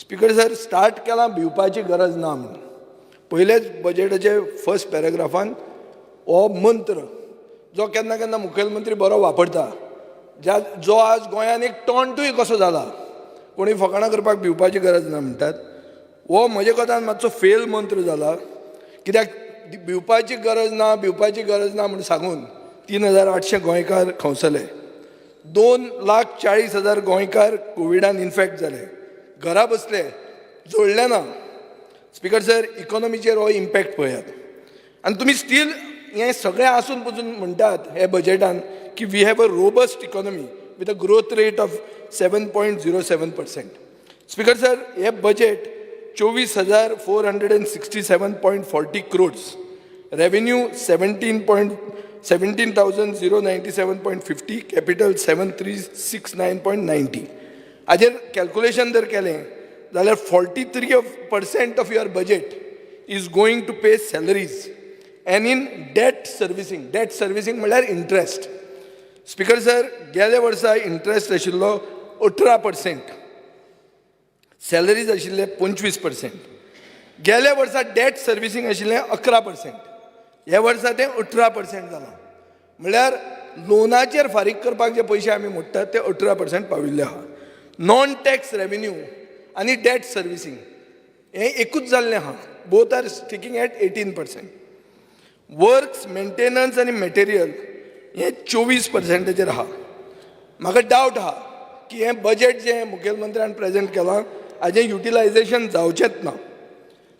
Speaker sir, start केलां भिवपाची गरज ना म्हणून. पयलेच बजेटाचे फर्स्ट पॅराग्राफान हो मंत्र जो केन्ना केन्ना मुखेलमंत्री बरो वापरता, ज्या जो आज गोंयान एक टॉन्टूय कसो जाला, कोणी फकाणां करपाक भिवपाची गरज ना म्हणटात, हो म्हजे कोतान मातसो फेल मंत्र जाला. कित्याक भिवपाची गरज ना, भिवपाची गरज ना म्हूण सांगून 3800 गोंयकार खंवसले, 2,40,000 गोंयकार कोविडान इन्फेक्ट जाले, घरा बसले, जोडले ना. स्पीकर सर, इकॉनॉमीचेर हो इम्पॅक्ट पळयात. आनी तुमी स्टील हें सगळें आसून पसून म्हणटात हे बजेटान की we have a robust economy with a growth rate of 7.07%. Speaker sir, हे बजेट 24,467.40 crores, revenue 17,097.50, capital 7369.90. हाजेर कॅल्कुलेशन जर केलें जाल्यार 43 of percent of your budget is going to pay salaries and in debt servicing. Debt servicing म्हणल्यार interest. Speaker sir, गेल्या वर्सा interest आशिल्लो 18%, salaries आशिल्ले 25%. गेल्या वर्सा डेट सर्विसींग आशिल्लें 11%, ह्या वर्सा तें 18% जालां. म्हणल्यार लोनाचेर फारीक करपाक जे पयशे आमी मोडटात ते 18% पाविल्ले आहा. नॉन टॅक्स रेवेन्यू आनी डेट सर्विसींग हें एकूच जाल्लें आहा, both are sticking at 18%. Works, maintenance आनी मटेरियल हें 24 पर्संटाचेर आहा. म्हाका डावट आहा की हें बजेट जें मुखेलमंत्र्यान प्रेजेंट केलां हाजें युटिलायझेशन जावचेंच ना.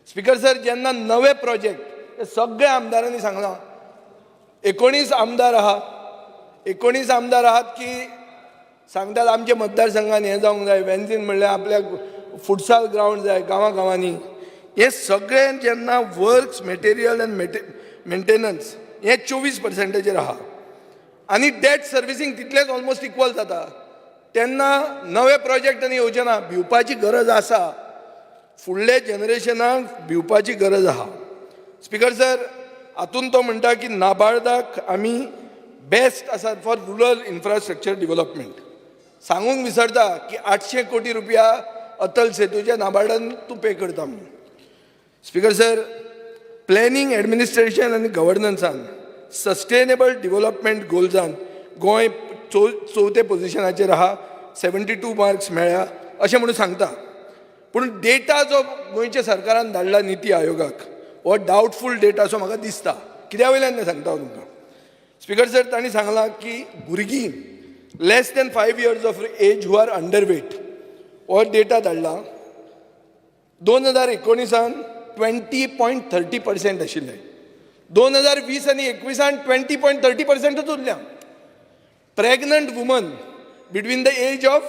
स्पीकर सर, जेन्ना नवे प्रोजेक्ट हे सगळ्या आमदारांनी सांगलां, 19 आमदार आहा, 19 आमदार आहात की सांगतात आमच्या मतदारसंघान हें जावंक जाय, वेन्झीन म्हणल्यार आपल्याक फुटसाल ग्रावंड जाय गांवां गांवांनी. हें सगळें जेन्ना वर्क्स, मटेरियल आनी मेंटेनन्स हें 24 पर्संटाचेर आहा आनी डेट सर्विसींग तितलेंच ऑलमोस्ट इक्वल जाता, तेन्ना नवे प्रोजेक्ट आनी येवचे ना. भिवपाची गरज आसा, फुडल्या जनरेशनाक भिवपाची गरज आहा. स्पीकर सर, हातून तो म्हणटा की नाबार्डाक आमी बेस्ट आसात फॉर रुरल इन्फ्रास्ट्रक्चर डेव्हलपमेंट. सांगूंक विसरता की 800 कोटी रुपया अटल सेतूच्या नाबार्डान तूं पे करता म्हणून. स्पीकर सर, प्लॅनिंग, एडमिनिस्ट्रेशन आनी गव्हर्नन्सान सस्टेनेबल डेव्हलपमेंट गोल्सान गोंय चवथे पोझिशनाचेर आहा, 72 मार्क्स मेळ्ळ्या अशें म्हणून सांगता. पूण डेटा जो गोंयच्या सरकारान धाडला निती आयोगाक हो डावटफूल डेटा असो म्हाका दिसता. कित्या वयल्यान तें सांगता हांव तुमकां. स्पीकर सर, तांणी सांगलां की भुरगीं less than 5 years of age who are underweight, हो डेटा धाडला, 2019an 20.30% आशिल्ले, 2020 आनी 21an 20.30 पर्संटूच उरल्या. Pregnant woman between the age of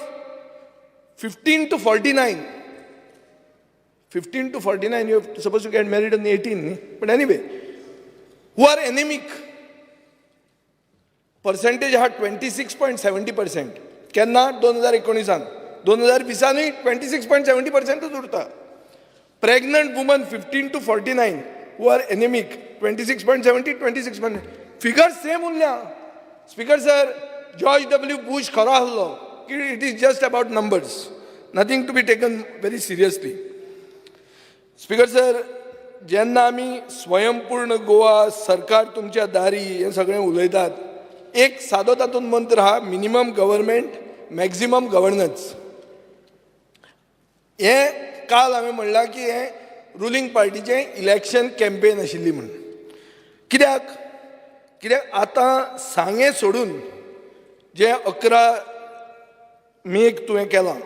15 to 49, 15 to 49, you suppose to get married on 18 न्ही, but anyway, who are anemic, percentage हा 26.70%. केन्ना? 2019an. 2020नूय 26.70 पर्संटूच उरता. Pregnant woman 15 to 49 who are anemic, 26.70, 26 point, figure same उरल्या. Speaker sir, George W Bush खरो आसलो की it is just about numbers, nothing to be taken very seriously. Speaker sir, जेन्ना आमी स्वयंपूर्ण गोवा, सरकार तुमच्या दारी हें सगळें उलयतात, एक सादो तातूंत मंत्र आहा, मिनिमम गव्हर्मेंट, मॅक्झिमम गव्हर्नन्स. हें काल हांवें म्हणलां की हें रुलींग पार्टीचें इलेक्शन कॅम्पेन आशिल्ली म्हणून. कित्याक? कित्याक आतां सांगें सोडून जें 11 मेक तुवें केलां,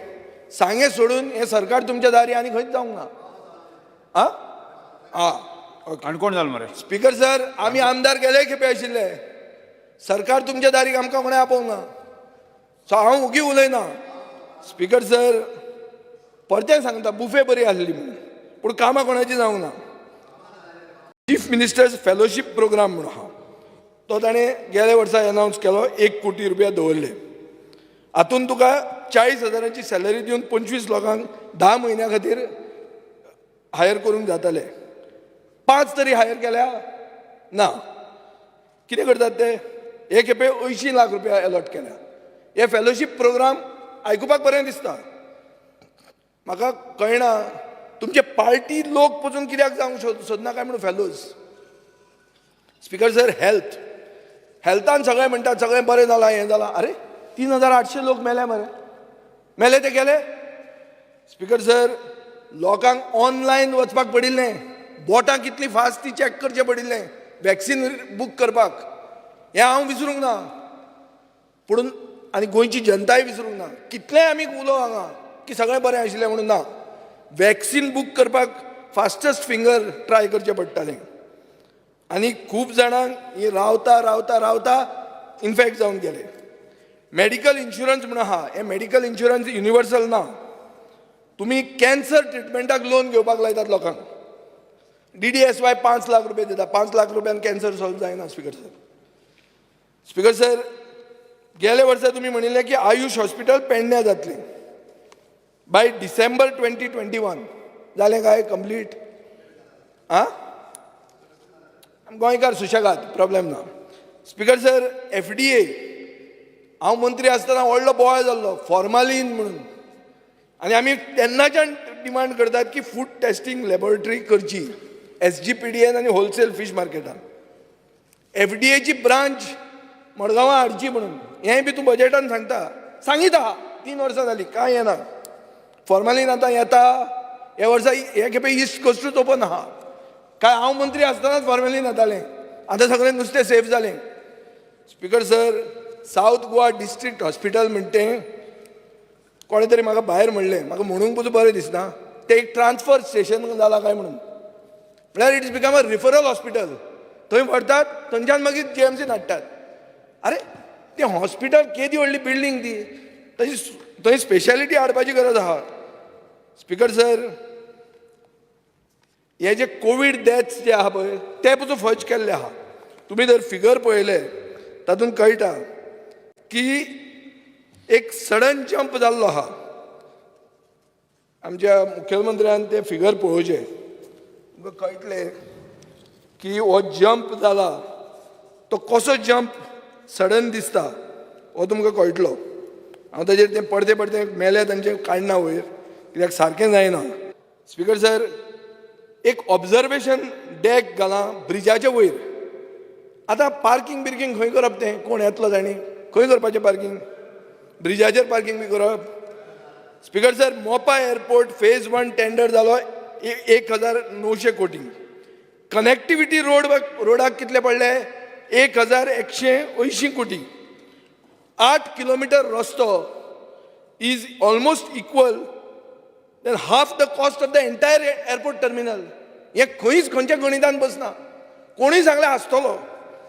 सांगें सोडून हें सरकार तुमच्या दारी आनी खंयच जावंक ना. आं आं ओके. काणकोण जाल मरे. स्पीकर सर, आमी आमदार गेले खेपे आशिल्ले, सरकार तुमच्या दारीक आमकां कोणें आपोवंक ना. सो हांव उगी उलयना. स्पीकर सर, परतें सांगता, बुफे बरी आसली म्हणून, पूण कामां कोणाची जावंक ना. चीफ मिनिस्टर्स फेलोशीप प्रोग्राम म्हणून आहा, तो ताणें गेल्या वर्सा अनावन्स केलो, 1 कोटी रुपया दवरले. हातून तुका 40 हजारांची सॅलरी दिवन 25 लोकांक 10 म्हयन्या खातीर हायर करूंक जाताले. पांच तरी हायर केल्या ना. कितें करतात ते? हे खेपे 80 लाख रुपया एलॉट केल्या. हे फेलोशीप प्रोग्राम आयकुपाक बरें दिसता. म्हाका कळना, तुमचे पार्टी लोक पसून कित्याक जावंक सोदना काय म्हणून फेलोज. स्पीकर सर, हेल्थ, हेल्थान सगळे म्हणटात सगळें बरें जालां, हें जालां. अरे, 3800 लोक मेले मरे. मेले ते गेले. स्पीकर सर, लोकांक ऑनलायन वचपाक पडिल्लें, बोटां कितलीं फास्ट ती चॅक करचें पडिल्लें वॅक्सीन बूक करपाक. हें हांव विसरूंक ना पुणून आनी गोंयची जनताय विसरूंक ना. कितलेंय आमी उलोवं हांगा की सगळें बरें आशिल्लें म्हणून, ना. वॅक्सीन बूक करपाक फास्टस्ट फिंगर ट्राय करचें पडटालें आनी खूब जाणांक ही रावता रावता रावता इन्फेक्ट जावन गेले. मेडिकल इन्शुरन्स म्हणून आहा. हें मेडिकल इन्शुरन्स युनिवर्सल ना. तुमी कॅन्सर ट्रिटमेंटाक लोन घेवपाक लायतात लोकांक. डीडीएसवाय 5 लाख रुपये दिता. 5 लाख रुपयान कॅन्सर सॉल्व जायना, स्पीकर सर. स्पीकर सर, गेल्या वर्सा तुमी म्हणिल्लें की आयुष हॉस्पिटल पेडण्या जातलें बाय डिसेंबर 2021. जालें काय कंप्लीट? आं, गोंयकार सुशेगाद, प्रॉब्लेम ना. स्पीकर सर, एफडीए, हांव मंत्री आसतना व्हडलो बोवाळ जाल्लो फॉर्मालीन म्हणून आनी आमी तेन्नाच्यान डिमांड करतात की फूड टेस्टींग लॅबोरेटरी करची एसजीपीडीएन आनी होलसेल फीश मार्केटान. एफडीएची ब्रांच मडगांवां हाडची म्हणून हेंय बी तूं बजेटान सांगता, सांगीत आहा. 3 वर्सां जालीं, कांय येना. फॉर्मालीन आतां येता. हे वर्सा हे खेपे इस्ट कोस्टूच ओपन आहा काय? हांव मंत्री आसतनाच फॉर्मेलीन येतालें. आतां सगळें नुस्तें सेफ जालें. Speaker sir, south Goa district hospital म्हणटा तें कोणें तरी म्हाका भायर म्हणलें, म्हाका म्हणूंक पसून बरें दिसना, तें एक ट्रान्सफर स्टेशन जालां काय म्हणून. म्हळ्यार it's become a referral hospital. थंय व्हरतात, थंयच्यान मागीर जीएमसीन हाडटात. अरे, तें हॉस्पिटल केदी व्हडली बिल्डींग ती, तशी थंय स्पेशालिटी हाडपाची गरज आहा. स्पीकर सर, हे जे कोवीड डेथ्स जे आहा पळय, ते पसून फज केल्ले आहा. तुमी जर फिगर पळयले, तातूंत कळटा की एक सडन जंप जाल्लो आहा. आमच्या मुखेलमंत्र्यान ते फिगर पळोवचे, तुमकां कळटलें की हो जंप जाला तो कसो जंप सडन दिसता हो तुमकां कळटलो. हांव ताजेर तें परते परते मेले तांचे काडना वयर, कित्याक सारकें जायना. स्पीकर सर, एक ऑब्जर्वेशन डॅक घालां ब्रिजाच्या वयर. आतां पार्कींग बिर्कींग खंय करप तें? कोण येतलो जाणी खंय करपाचें पार्कींग? ब्रिजाचेर पार्कींग बी करप? Speaker sir, Mopa airport phase one tender जालो, 1900 कोटी. कनेक्टिविटी रोड, रोडाक कितले पडले? 1180 कोटी. 8 किलोमिटर रस्तो is almost equal than half the cost of the entire airport terminal. हें खंयच खंयच्या गणितान बसना. कोणूय सांगल्यार हांसतलो.